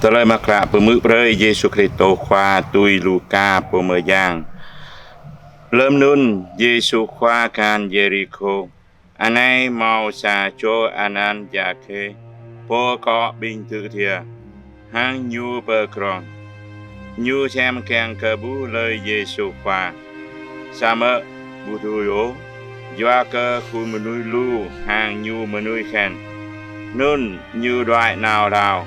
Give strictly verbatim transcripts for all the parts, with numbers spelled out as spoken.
Tơlơi mơak klă pơhmư̆ brơi Yêsu Kristô Khua tui Luka pô mơyang. Lơm anŭn Yêsu Khua găn Yêrikhô. Anai hmâo sa čô anăn Zakhê, pô akŏ ƀing tŭ jia, hăng ñu pơdrŏng. Ñu sem kiăng kơ ƀuh hlơi Yêsu Khua. Samơ̆ ƀu dưi ôh, yua kơ khul mơnuih lu hăng ñu mơnuih khen. Anŭn ñu đuaĭ nao hlâo,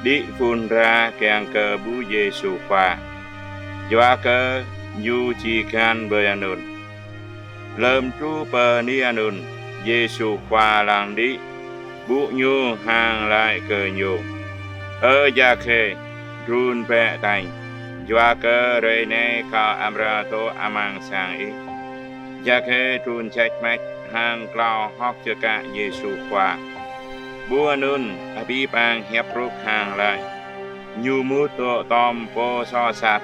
đĭ phŭn hra kiăng kơ ƀuh Yêsu Khua, yua kơ ñu či găn ƀơi anŭn. Lơm truh pơ anih anŭn, Yêsu Khua lăng đĭ, ƀuh ñu hăng laĭ kơ ñu: Ơ Zakhê, trŭn bĕ tañ, yua kơ hrơi anai kâo amra dŏ amăng sang ih. Zakhê trŭn čĕč mač hăng klâo hơ̆k čơkă Yêsu Khua. Ƀuh anŭn, abih bang hiăp rŭk hăng laĭ: Ñu mŭt dŏ tŏm pô soh sat.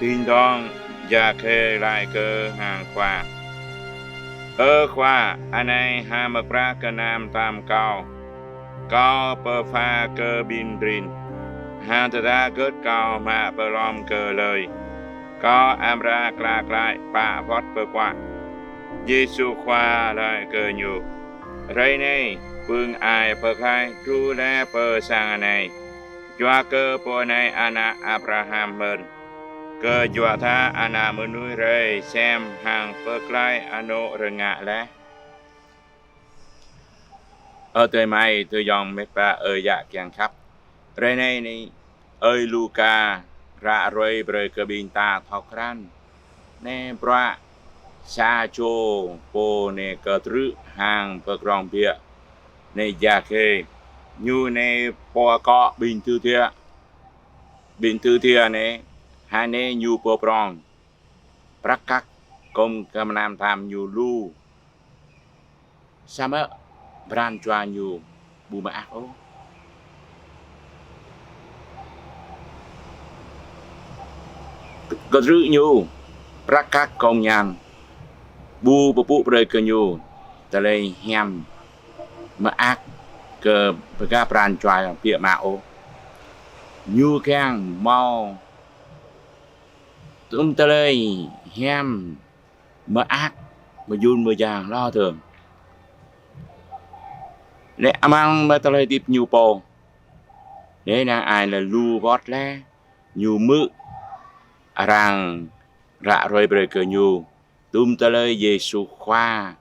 Ding dŏng Zakhê laĭ kơ hăng Khua: Ơ Khua, anai ha mơ̆ prăk gơnam tam kâo. Kâo pơpha kơ ƀing rin, hăng tơdah gơ̆t kâo mă pơlom kơ hlơi, kâo amra klă glaĭ pă wŏt pơkuă. Yêsu Khua laĭ kơ ñu: Hrơi anai, pưng ai pơklaih truh laih pơ sang anai, yua kơ pô anai ană Abraham mơ̆n. Kơyua dah Ană Mơnuih rai sem hăng pơklaih anŏ rơngiă laih. Ơ adơi amai, adơi ayŏng met wa ơi yă kiăng khăp. Hrơi anai anai, ơi Luka ră ruai brơi kơ ƀing ta thâo krăn anai bruă sa čô pô anai kơtrư̆ hăng pơdrŏng biă. Anai Zakhê, ñu anai pô akŏ ƀing tŭ jia. Ƀing tŭ jia anai, hăng anai ñu pơdrŏng. Prăk kăk kông gơnam tam ñu lu. Samơ̆ pran jua ñu ƀu mơak ôh. Kơtrư̆ ñu, prăk kăk kông ñan ƀu pơpŭ brơi kơ ñu tơlơi hiam mơak kơ bơga pran jua biă mă ôh. Ñu kiăng hmâo tŭm tơlơi hiam mơak mơyun mơyang hloh dơ̆ng. Lĕ amăng mơ̆ tơlơi hơdip ñu pô, lĕ năng ai lĕ lu wŏt lĕ ñu hmư̆ arăng ră ruai brơi kơ ñu tŭm tơlơi Yêsu Khua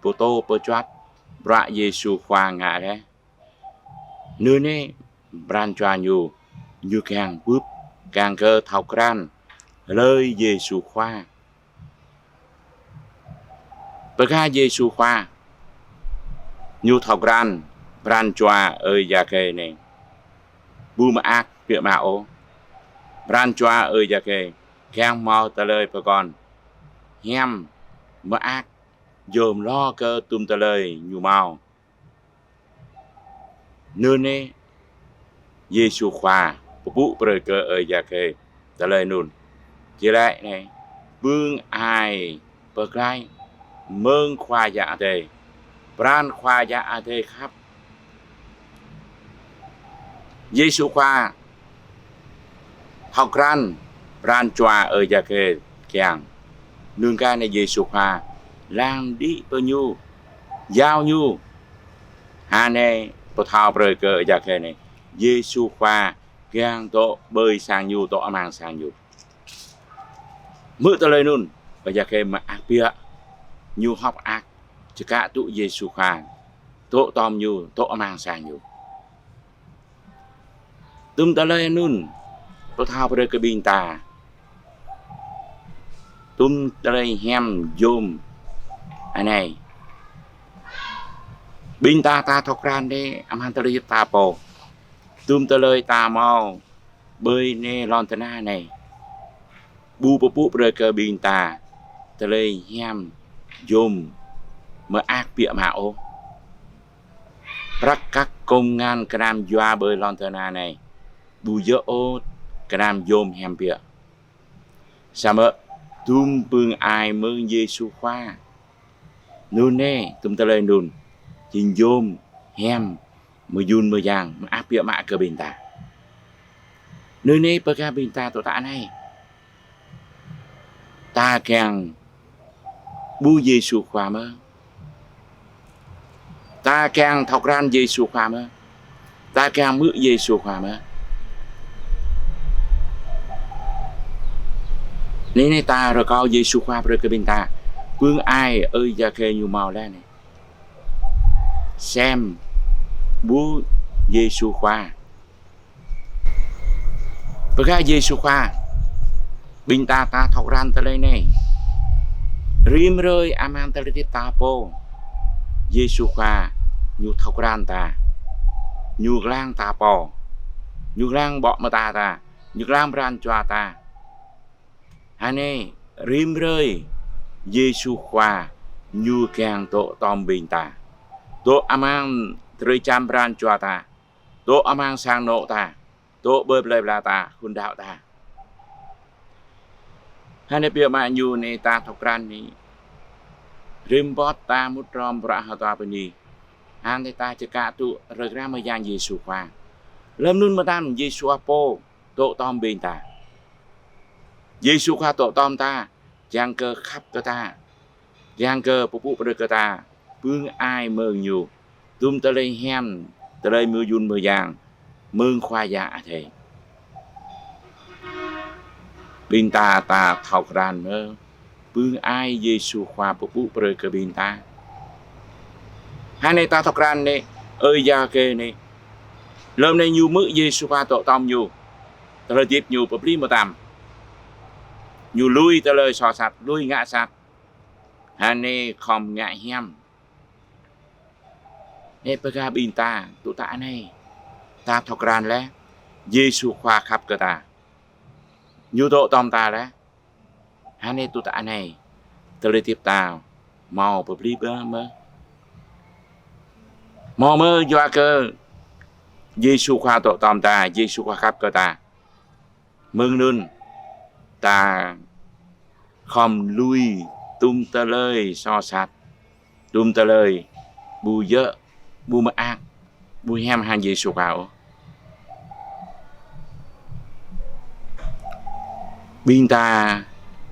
pơtô pơčuăt, bruă Yêsu Khua ngă lĕ. Anŭn anai pran jua ñu, ñu kiăng bưp, kiăng kơ thâo krăn hlơi Yêsu Khua. Bơga Yêsu Khua, ñu thâo krăn pran jua ơi Zakhê anai ƀu mơak biă mă ôh. Pran jua ơi Zakhê kiăng hmâo tơlơi pơkŏn hiam mơak yôm hloh kơ tŭm tơlơi ñu hmâo. Anŭn anai Yêsu Khua pơpŭ brơi kơ ơi Zakhê tơlơi anŭn. Či laĭ anai: Pưng ai pơklaih mơ̆ng Khua Yang Adai, pran Khua Yang Adai khăp. Yêsu Khua thâo krăn pran jua ơi Zakhê kiăng. Anŭn kơ anai Yêsu Khua lăng đĭ pơ ñu, iâu ñu. Hăng anai pơthâo brơi kơ ơi Zakhê anai, Yêsu Khua kiăng dŏ ƀơi sang ñu, dŏ amăng sang ñu. Hmư̆ tơlơi anŭn, ơi Zakhê mơak biă, ñu hơ̆k mơak, čơkă tŭ Yêsu Khua dŏ tŏm ñu, dŏ amăng sang ñu. Tŭm tơlơi anŭn pơthâo brơi kơ ƀing ta tŭm tơlơi hiam yôm anai. Ƀing ta ta thâo krăn đĕ amăng tơlơi hơdip ta pô. Tŭm tơlơi ta hmâo ƀơi anai lŏn tơnah anai ƀu pơpŭ brơi kơ ƀing ta tơlơi hiam yôm mơak biă mă ôh. Prăk kăk kông ngăn gơnam jua ƀơi lŏn tơnah anai ƀu djơ̆ ôh gơnam yôm hiam biă. Samơ̆ tŭm pưng ai mơ̆ng Yêsu Khua, anŭn anai tŭm tơlơi anŭn jing yôm hiam mơyun mơyang mơak biă mă kơ ƀing ta. Anŭn anai pơkă ƀing ta tŏ tă anai. Ta kiăng ƀuh Yêsu Khua mơ̆? Ta kiăng thâo krăn Yêsu Khua mơ̆? Ta kiăng hmư̆ Yêsu Khua mơ̆? Anai anai ta rơkâo Yêsu Khua brơi kơ ƀing ta. Pưng ai ơi ya kơ ñu hmâo laih anai. Sem ƀuh Yêsu Khua. Pơkă Yêsu Khua, ƀing ta ta thâo krăn tơlơi anai. Rĭm hrơi amăng tơlơi hơdip ta pô, Yêsu Khua ñu thâo krăn ta. Ñu lăng ta pô. Ñu lăng ƀô̆ mơta ta. Ñu lăng pran jua ta. Hơnai rĭm hrơi Yêsu Khua ñu kiăng dŏ tom ƀing ta. Dŏ amăng drơi jăn pran jua ta. Dŏ amăng sang anŏ ta. Dŏ ƀơi plơi pla ta, khul đaŏ ta. Hơnai biă mă ñu anai ta thâo krăn anai. Rĭm pơ̆t ta mŭt hrŏm bruă hơtua bơni. Hơnai ta čơkă tŭ rơkra mơyang Yêsu Khua. Lơm anŭn mơtam Yêsu Khua pô dŏ tom ƀing ta. Yêsu Khua dŏ tom ta, kiăng kơ khăp kơ ta. Kiăng kơ pơpŭ brơi kơ ta, pưng ai mơ̆ng ñu. Dŭm tơlơi hiam, tơlơi mơyŭn mơyang, mơ̆ng Khua Yang Adai. Ƀing ta ta thâo krăn mơ̆, pưng ai Yêsu Khua pơpŭ brơi kơ ƀing ta. Hơnai ta thâo krăn anai, ơi ya kơ anai. Lơm anai ñu hmư̆ Yêsu Khua dŏ tom ñu. Tơlơi hơdip ñu pơplih mơtam. Ñu lui tơlơi soh sat, lui ngă sat. Hơnai khŏm ngă hiam. Anai pơkă ƀing ta, tŭ tă anai. Ta thâo krăn laih. Yêsu Khua khăp kơ ta. Ñu dŏ tom ta laih. Hơnai tŭ tă anai. Tơlơi hơdip ta hmâo pơplih bơ mơ̆? Hmâo mơ̆ yua kơ Yêsu Khua dŏ tom ta, Yêsu Khua khăp kơ ta. Mơ̆ng anŭn ta khŏm lui dŭm tơlơi soh sat, dŭm tơlơi ƀu djơ̆, ƀu mơak, ƀu hiam hăng Yêsu Khua ôh. Ƀing ta,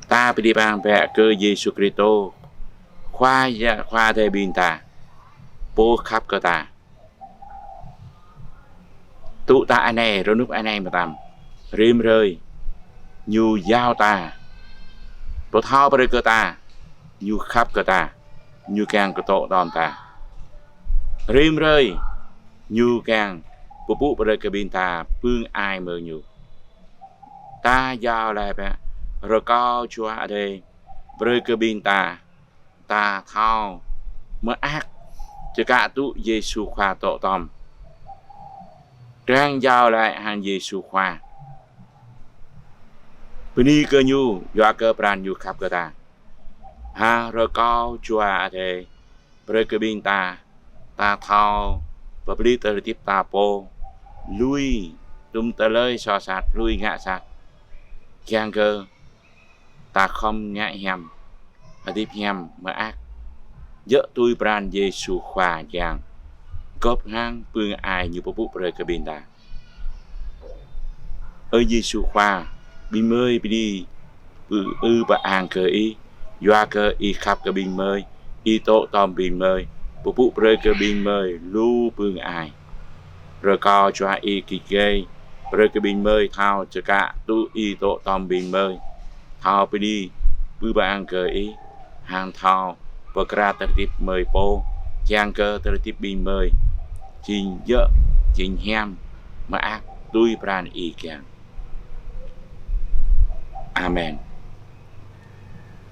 ta pơđĭ pơang bĕ kơ Yêsu Kristô, Khua Ya, Khua Adai ƀing ta, pô khăp kơ ta. Tŭ tă anai, rơnŭk anai mơtam. Rĭm hrơi, ñu iâu ta. Pơthâo brơi kơ ta. Ñu khăp kơ ta. Ñu kiăng kơ dŏ tom ta. Rĭm hrơi, ñu kiăng pơpŭ brơi kơ ƀing ta, pưng ai mơ̆ng ñu. Ta iâu laĭ bĕ, rơkâo Jua Adai brơi kơ ƀing ta. Ta thâo mơak čơkă tŭ Yêsu Khua dŏ tom. Kiăng iâu laĭ hăng Yêsu Khua. Bơni kơ ñu, yua kơ pran ñu khăp kơ ta. Ha, rơkâo Jua Adai brơi kơ ƀing ta, ta thâo pơplih tơlơi hơdip ta pô, lui dŭm tơlơi soh sat, lui ngă sat. Kiăng kơ ta khŏm ngă hiam, hơdip hiam mơak. Djơ̆ tui pran Yêsu Khua Yang. Gŏp hăng pưng ai ñu pơpŭ brơi kơ ƀing ta. Ơ Yêsu Khua, ƀing gơmơi bơni, ư, ư pơang kơ Ih, yua kơ Ih khăp kơ ƀing gơmơi, Ih dŏ tom ƀing gơmơi, pơpŭ brơi kơ ƀing gơmơi lu pưng ai. Rơkâo Jua Ih git gai, brơi kơ ƀing gơmơi thâo čơkă tŭ Ih dŏ tom ƀing gơmơi. Thâo bơni, ư pơang kơ Ih, hăng thâo pơkra tơlơi hơdip gơmơi pô, kiăng kơ tơlơi hơdip ƀing gơmơi jing djơ̆, jing hiam, mơak tui pran Ih kiăng. Amen.